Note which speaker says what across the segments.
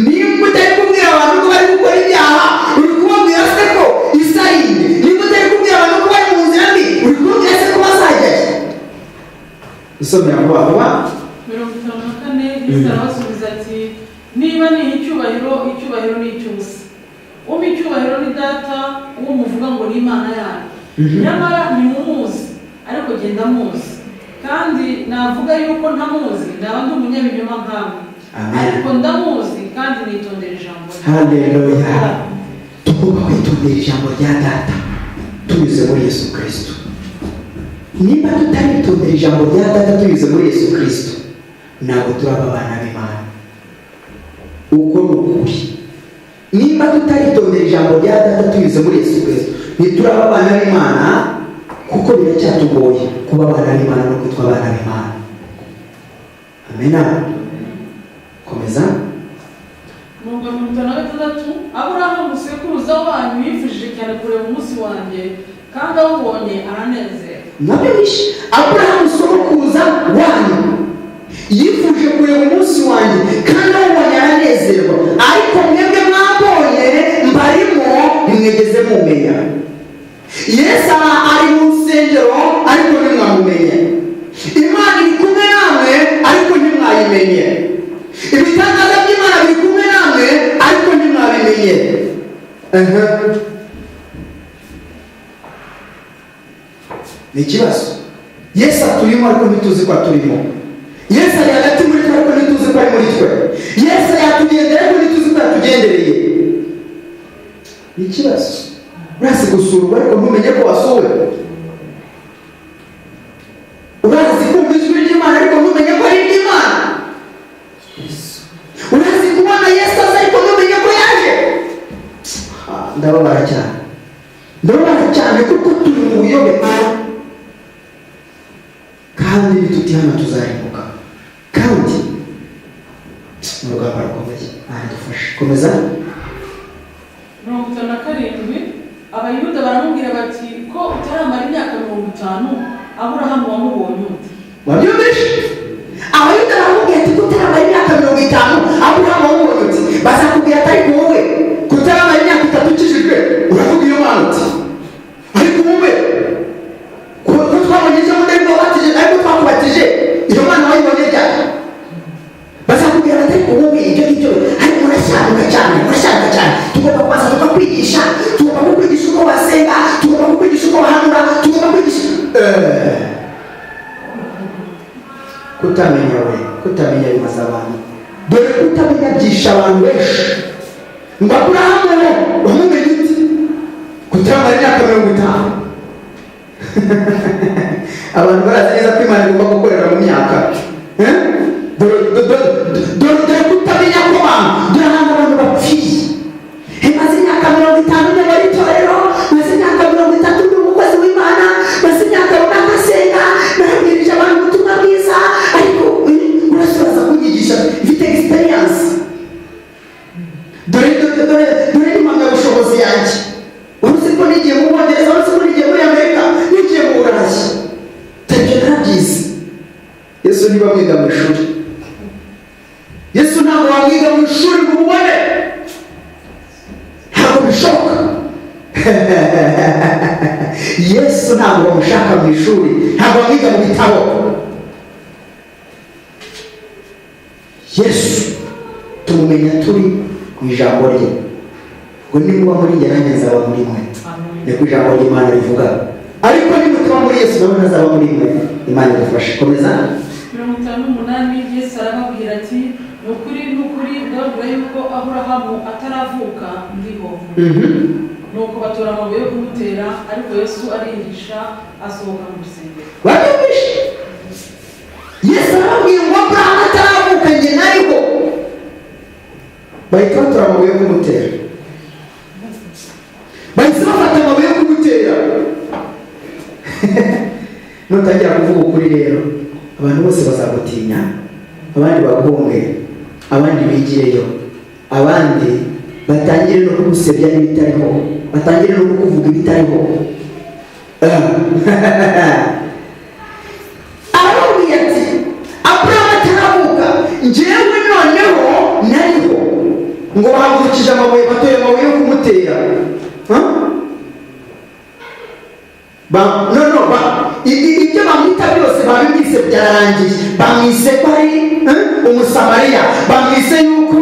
Speaker 1: Nimba utari kubwira abantu ko bari gukora ibyaha, uri kubabwira se ko isi ari inde? Nimba utari kubwira abantu ko bari mu nzira mbi, uri kubabwira se ko bazajyayo? Usomera vuba vuba.
Speaker 2: 54. Yesu arabasubiza ati: "Niba ni icyubahiro, icyubahiro ni icy'ubusa. Umpa icyubahiro ni Data, uwo muvuga ngo ni Imana yanyu. Nyamara ntimumuzi, ariko jye ndamuzi. Kandi navuga yuko ntamuzi, naba ndi umunyabinyoma nkamwe."
Speaker 1: Amen.
Speaker 2: "Ariko ndamuzi kandi nitondera ijambo rye."
Speaker 1: Haleluya! Tugomba kwitondera ijambo rya Data tunyuze muri Yesu Kirisito. Nimba tutaritondera ijambo rya Data tunyuze muri Yesu Kirisito, ntabwo turaba abana b'Imana. Uko ni ukuri. Nimba tutaritondera ijambo rya Data tunyuze muri Yesu Kirisito, ntituraba abana b'Imana, kuko biracyatugoye kuba abana b'Imana no kwitwa abana b'Imana. Amena. Komeza.
Speaker 2: Umurongo wa 56: "Aburahamu sekuruza wanyu yifujije cyane kureba umunsi wanjye, kandi awubonye aranezerwa."
Speaker 1: Mwabyumvishe? "Aburahamu sogokuruza wanyu yifuje kureba umunsi wanjye, kandi awubonye aranezerwa. Ariko mwebwe mwabonye mbarimo, ntimwigeze mumenya." Yesu aba ari mu rusengero, ariko ntimwamumenye. Imana iri kumwe namwe, ariko ntimwayimenye. Ibitangaza by'Imana biri kumwe namwe, ariko ntimwabimenye. Aha. Ni ikibazo. Yesu aturimo, ariko ntituzi ko aturimo. Yesu ari hagati muri twe, ariko ntituzi ko ari muri twe. Yesu yatugendera, ariko ntituzi ko yatugendereye. Ni ikibazo. Urazi gusurwa, ariko ntumenye ko wasuwe. Urazi kumva ijwi ry'Imana, ariko ntumenye ko ari iry'Imana. Urazi kubona Yesu aza, ariko ntumenye ko yaje. Ah, ndababara cyane, ndababara cyane, kuko turi mu buyobe, kandi nitutihana tuzarimbuka, kandi ni urugamba rukomeye. Imana idufashe. Komeza.
Speaker 2: 57: Abayuda baramubwira bati: "Ko utaramara imyaka 50, Aburahamu wamubonye ute?"
Speaker 1: Wabyumvise? Abayuda baramubwira ati: "Kutaramara imyaka 50, Aburahamu wamubonye uti?" Bazakubwira ati: "Ariko wowe kutaramara imyaka 3 ukijijwe, uravuga iyo Mana uti? Ariko wowe ko twabonye ejo bundi ariko wabatije, ariko twakubatije, iyo Mana wayibonye ryari?" Bazakubwira bati: "Ariko wowe ibyo ngibyo, ariko murashyanuka cyane, murashyanuka cyane. Tugomba kubanza tukakwigisha, tugomba kukwigisha uko wasenga, tugomba kukwigisha uko wahanura, tugomba kwigisha." Kutamenya we, kutamenya bimaze abantu. Dore kutamenya byisha abantu benshi. Ngo: "Aburahamu wamumenye ute kutaramara imyaka 50?" Abantu barazi neza ko Imana igomba gukorera mu myaka. Eh? Dore, dore, dore, dore kutamenya ko bantu, dore ahantu abantu bapfiye. Maze imyaka 50 nyobora itorero, maze imyaka 30 ndi umukozi w'Imana, maze imyaka runaka nsenga, narabwirije abantu ubutumwa bwiza, ariko urasubiza kunyigisha? Mfite experience, dore, dore, dore, dore n'impamyabushobozi yanjye. Wari uzi ko nigiye mu Bwongereza? Wari uzi ko nigiye muri Amerika, nigiye mu Burayi? Ibyo narabyize. Yesu niba mwiga mu ishuri, Yesu ntabwo wamwiga mu ishuri ngo umubone, ntabwo bishoboka. Yesu ntabwo bamushaka mu ishuri, ntabwo bamwiga mu bitabo. Yesu tumumenya turi mu ijambo rye, ngo: "Nimuba muri njye, nanjye nzaba muri mwe." Niko ijambo ry'Imana rivuga. Ariko nimutaba muri Yesu, nawe ntazaba muri mwe. Imana idufashe. Komeza.
Speaker 2: 58: Yesu arababwira ati: "Ni ukuri, ni ukuri, ndababwira yuko Aburahamu ataravuka ndiho." Nuko batora amabuye yo kumutera, ariko Yesu arihisha, asohoka mu rusengero.
Speaker 1: Wabyumvishe? Yesu arababwiye ngo: "Aburahamu ataravuka, njye nariho." Bahita batora amabuye yo kumutera, bahise bafata amabuye yo kumutera. Nutangira kuvuga ukuri rero, abantu bose bazagutinya, abandi baguhunge, abandi bigireyo, abandi batangire no kugusebya n'ibitariho, batangire no kukuvuga ibitariho. Arababwira ati: "Aburahamu ataravuka, njyewe." Ngo bahagurukije amabuye, batoye amabuye yo kumutera. Huh? No, ibyo bamwita byose babimwise, byararangiye. Bamwise ko ari Umusamariya, bamwise yuko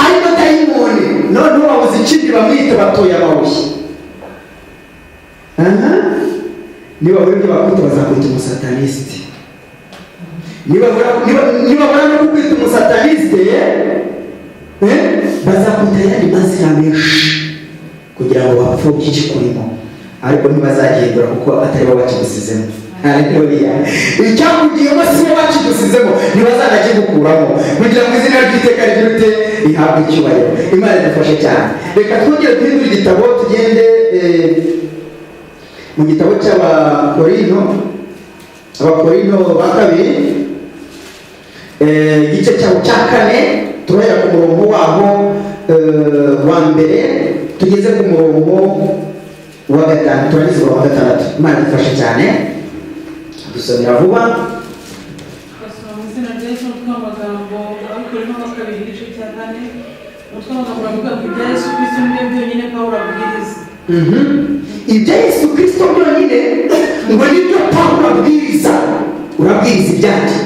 Speaker 1: ari dayimoni. Noneho babuze ikindi bamwita, batoye amabuye. Aha. Niba babura ibyo bakwita, bazakwita umusataniste. Nibabura no kukwita umusataniste, bazakwita ayandi mazina menshi kugira ngo bapfobye ikikurimo, ariko ntibazagihindura kuko atari bo bakigusizemo. Haleluya! Icyakugiyemo si bo bakigusizemo, ntibazanakigukuramo, kugira ngo izina ry'Iteka rigire rihabwe icyubahiro. Imana idufashe cyane. Reka twongere duhindure igitabo, tugende mu gitabo cy'Abakorino, Abakorino ba kabiri, igice cyaho cya kane, turahera ku murongo waho wa mbere tugeze ku murongo wa gatanu, turangize umurongo wa gatandatu. Imana idufashe cyane, dusomera vuba.
Speaker 2: Basoma mu izina rya Yesu. Umutwe w'amagambo, Abakorinto ba kabiri, igice cya kane, umutwe w'amagambo uravuga ngo: "Ibya Yesu Kristo nibyo byonyine Pawulo abwiriza."
Speaker 1: Ibya Yesu Kristo byonyine ngo nibyo Pawulo abwiriza. Urabwiriza ibyandi?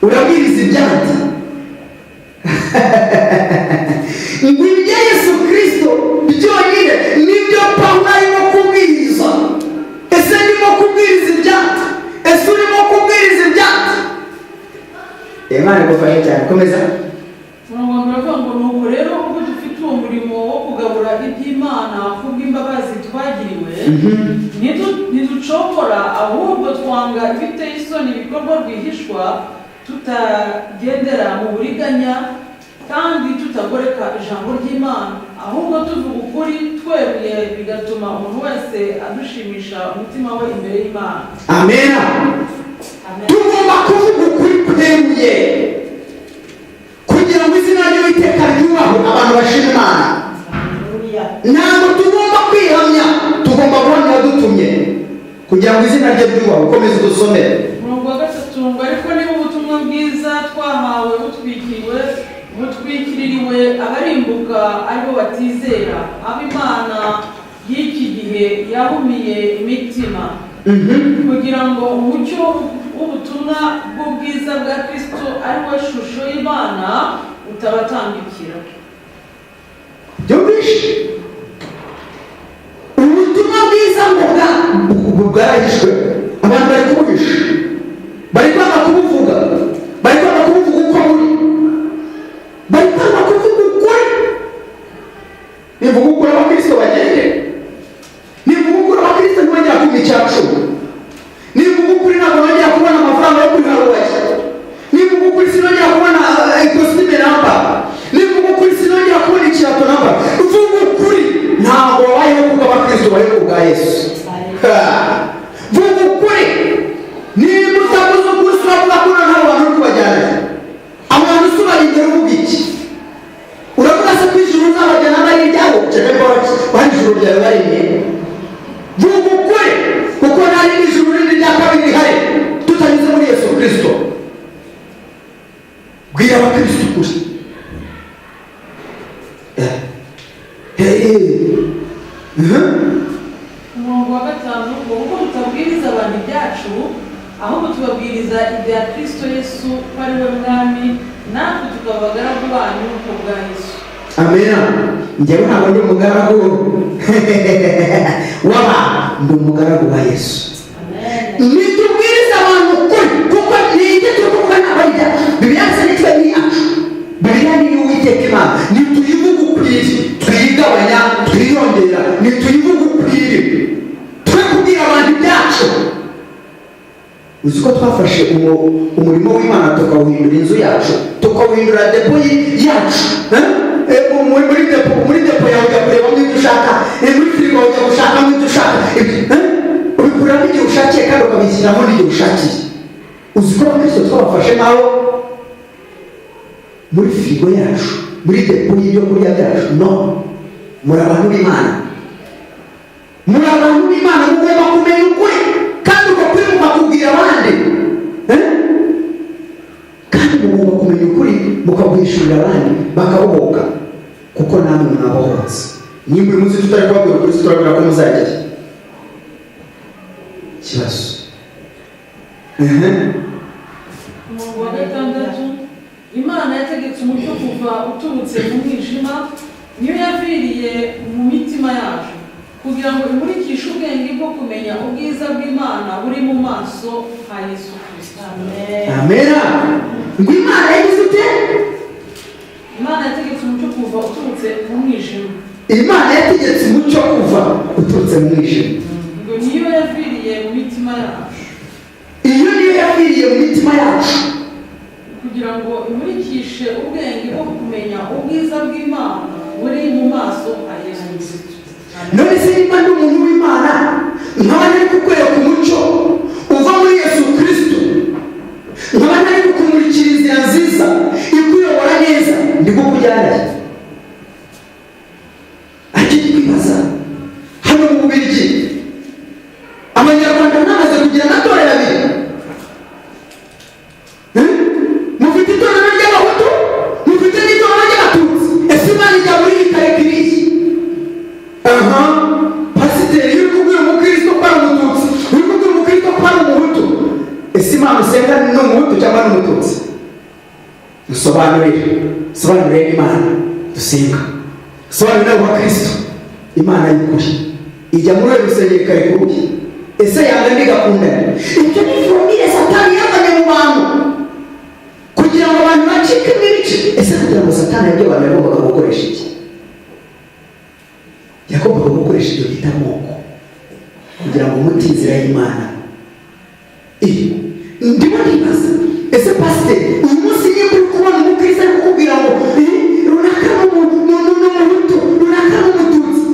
Speaker 1: Urabwiriza ibyandi? Ngo ibya Yesu Kristo byonyine nibyo Pawulo arimo kubwiriza. Ese ndimo kubwiriza ibyandi? Ese urimo kubwiriza ibyandi? Imana igufashe cyane, komeza.
Speaker 2: Umurongo wa mbere uravuga ngo: "Nuko rero ubwo dufite uwo murimo wo kugabura iby'Imana kubw'imbabazi twagiriwe, ntiducogora, ahubwo twanga ibiteye isoni bikorwa rwihishwa, tutagendera mu buriganya kandi tutagoreka ijambo ry'Imana, ahubwo tuvuga ukuri tweruye, bigatuma umuntu wese adushimisha umutima we imbere y'Imana."
Speaker 1: Amena.
Speaker 2: Amen.
Speaker 1: Tugomba kuvuga ukuri kweruye kugira ngo izina ry'Uwiteka ryubahwe, abantu bashima Imana. Ntabwo tugomba kwihamya, tugomba kubona uwadutumye kugira ngo izina rye ryubahwe. Komeza udusomere.
Speaker 2: Umurongo wa gatatu ngo: "Ariko niba ubutumwa bwiza twahawe butwikiriwe, butwikiririwe abarimbuka, aribo batizera, abo imana y'iki gihe yahumiye imitima, kugira ngo umucyo w'ubutumwa bw'ubwiza bwa Kristo, ari we shusho y'Imana, utabatambikira."
Speaker 1: Byumvishe? Ubutumwa bwiza ngo bwarahishwe, abantu bari kubuhisha, bari kwanga kubuvuga, bari kwanga kubuvuga uko buri, bari kwanga kuvuga ukuri. Nivuga ukuri, abakristo bagende. Nivuga ukuri, abakristo ntibongera kumva icya cumi. Nivuga ukuri, ntabwo nongera kubona amafaranga yo kuri haruwaki. Nivuga ukuri, sinongera kubona ikositime nambara. Nivuga ukuri, sinongera kubona ikirato nambara. Vuga ukuri. Ntabwo wabayeho kuko abakristo bayeho ku bwa Yesu. Ha! Vuga ukuri. Niba utavuze ukuri, uravuga ko noneho abantu uri kubajyana, abantu si ubari imbere, uvuga iki? Uravuga se ko ijuru uzabajyana ari iryabo? Cyane bari ijuru ryawe baremye. Vuga ukuri, kuko nta rindi juru rindi rya kabiri rihari tutanyuze muri Yesu Kristo. Bwira abakristo ukuri.
Speaker 2: Umurongo wa gatanu ngo: "Kuko tutabwiriza abantu ibyacu, ahubwo tubabwiriza ibya Kristo Yesu ko ari we Mwami, natwe tukaba abagaragu banyu ku bwa Yesu."
Speaker 1: Amena. Njyewe ntabwo ndi umugaragu w'abantu, ndi umugaragu wa Yesu. Nitubwiriza abantu ukuri, kuko ni ibyo turi kuvuga, ntabwo ari ibyacu. Bibiliya se nitwe? Ni iyacu. Bibiliya ni iy'Uwiteka Imana. Nituyivuga ukwiri, twigabanya, twiyongera. Nituyivuga ukwiri, twe kubwira abantu ibyacu. Uzi ko twafashe umurimo w'Imana tukawuhindura inzu yacu, tukawuhindura depo yacu, eh? Muri depo yawe ujya kurebamo ibyo ushaka, muri firigo ujya gushakamo ibyo ushaka. Ubikuramo igihe ushakiye kandi ukabishyiramo n'igihe ushakiye. Uzi ko abakristo twabafashe nk'aho muri firigo yacu, muri depo y'ibyo kurya byacu? No, muri abantu b'Imana, muri abantu b'Imana, mugomba kumenya ukuri, kandi uko kuri mukakubwira abandi. Eh? Kandi mugomba kumenya ukuri. Mukaguhishurira abandi bakabohoka, kuko namwe mwabohotse. Nimba uyu munsi tutari kubabwira ukuri, turabwira ko muzajyayo ikibazo.
Speaker 2: Umurongo wa gatandatu: Imana yategetse umucyo kuva uturutse mu mwijima, niyo yaviriye mu mitima yacu kugira ngo imurikishe ubwenge bwo kumenya ubwiza bw'Imana buri mu maso ha Yesu Kirisito.
Speaker 1: Amena. Ngo Imana yagize ute?
Speaker 2: Imana yategetse umucyo kuva uturutse mu mwijima.
Speaker 1: Imana yategetse umucyo kuva uturutse mu mwijima.
Speaker 2: Ngo niyo yaviriye mu mitima yacu.
Speaker 1: Iyo niyo yaviriye mu mitima yacu.
Speaker 2: Kugira ngo imurikishe ubwenge bwo kumenya ubwiza bw'Imana buri mu maso ha Yesu Kirisito.
Speaker 1: None se niba ndi umuntu w'Imana, nkaba ntari kukwereka umucyo uva muri Yesu Kirisito, nkaba ntari kukumurikira inzira nziza ikuyobora neza, ndi kukujyana he? Ariko ndi kwibaza, hano mu Bubirigi Abanyarwanda mwamaze kugira amatorero abiri. Eh? Mufite itorero ry'Abahutu, mufite n'itorero ry'Abatutsi. Ese Imana ijya muri iri kareka irihe? Aha pasiteri, iyo uri kubwira umukristo ko ari Umututsi, uri kubwira umukristo ko ari Umuhutu, ese Imana usenga ni Umuhutu cyangwa ni Umututsi? Dusobanurire, sobanurire Imana dusenga, sobanurire abo bakristo Imana y'ukuri ijya muri uyu rusengero ikareka urugi. Ese yanga ndigakundana? Ibyo ni formule Satani yazanye mu bantu kugira ngo abantu bacikemo ibice. Ese kugira ngo Satani yabyo abantu, yagombaga gukoresha iki? Yagombaga gukoresha ibyo bita amoko kugira ngo umuti inzira y'Imana. Ndimo ndibaza, ese pasiteri, uyu munsi niba uri kubona umukristo ari kukubwira ngo runaka ni Umuhutu, runaka ni Umututsi,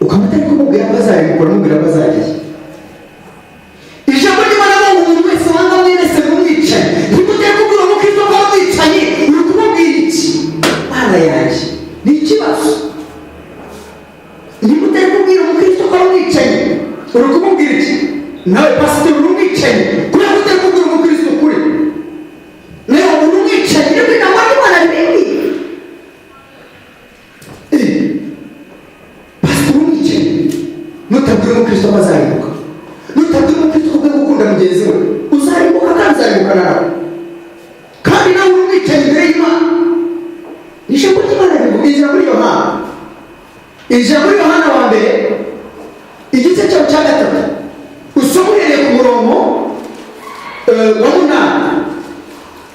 Speaker 1: ukaba utari kumubwira ko azabikora, umubwira ko azajyayo? Ijambo ry'Imana ngo umuntu wese wanga mwene se n'umwicanyi. Niba utari kubwira umukristo ko ari umwicanyi, uri kumubwira iki? Mana yanjye, ni ikibazo. Niba utari kubwira umukristo ko ari umwicanyi, uri kumubwira iki? Nawe pasiteri, uri umwicanyi kubera ko utari kubwira umukristo ukuri. Nawe uri umwicanyi. Nibwo ijambo ry'Imana ribibwira. Pasiteri, uri umwicanyi nutabwira umukristo ko azarimbuka, nutabwira umukristo ko akwiye gukunda mugenzi we, uzarimbuka kandi uzarimbukana nawe, kandi nawe uri umwicanyi imbere y'Imana. Ijambo ry'Imana rivuga, injira muri Yohana, injira muri Yohana wa mbere, igice cyaho cya gatatu, usome uhereye ku murongo wa munani,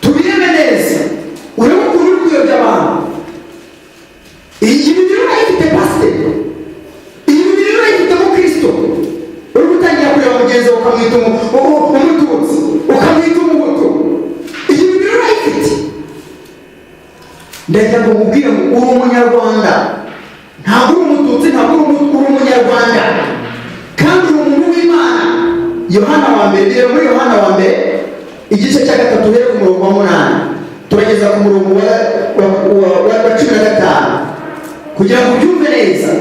Speaker 1: tubirebe neza, urebe ukuntu uri kuyobya abantu. Iyi Bibiri urayifite, pasiteri? Iyi Bibiri urayifite, mukristo? Uri gutangira kureba mugenzi wawe ukamwita Umututsi, ukamwita Umuhutu. Iyi Bibiri urayifite? Ndagira ngo mubwire ngo uri Umunyarwanda, ntabwo uri Umututsi, ntabwo uri Umuhutu, uri Umunyarwanda kandi uri umuntu w'Imana. Yohana wa mbere, reba muri Yohana wa mbere igice cya gatatu, uhere ku murongo wa munani, turageza ku murongo wa 15, kugira ngo ubyumve neza,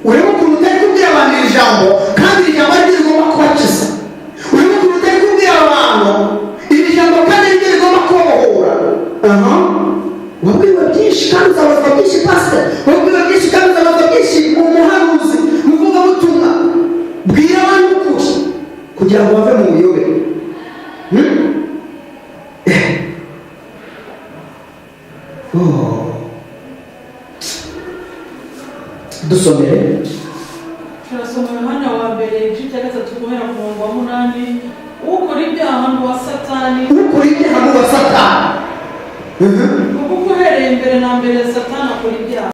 Speaker 1: urebe ukuntu utari kubwira abantu iri jambo kandi iri jambo ariryo rigomba kubakiza, urebe ukuntu utari kubwira abantu iri jambo kandi ariryo rigomba kubabohora. Aha wabwiwe byinshi kandi uzabazwa byinshi. Pasiteri, wabwiwe byinshi kandi uzabazwa byinshi. Mu muhanuzi, muvugabutumwa, bwira abantu ukuri kugira ngo bave mu buyobe. Eh. Oh. Dusomere.
Speaker 2: Turasoma Yohana wa mbere igice cya gatatu, guhera ku murongo wa munani: ukora ibyaha ni uwa Satani,
Speaker 1: Ukora ibyaha ni uwa Satani.
Speaker 2: Kuko uhereye mbere na mbere Satani akora ibyaha.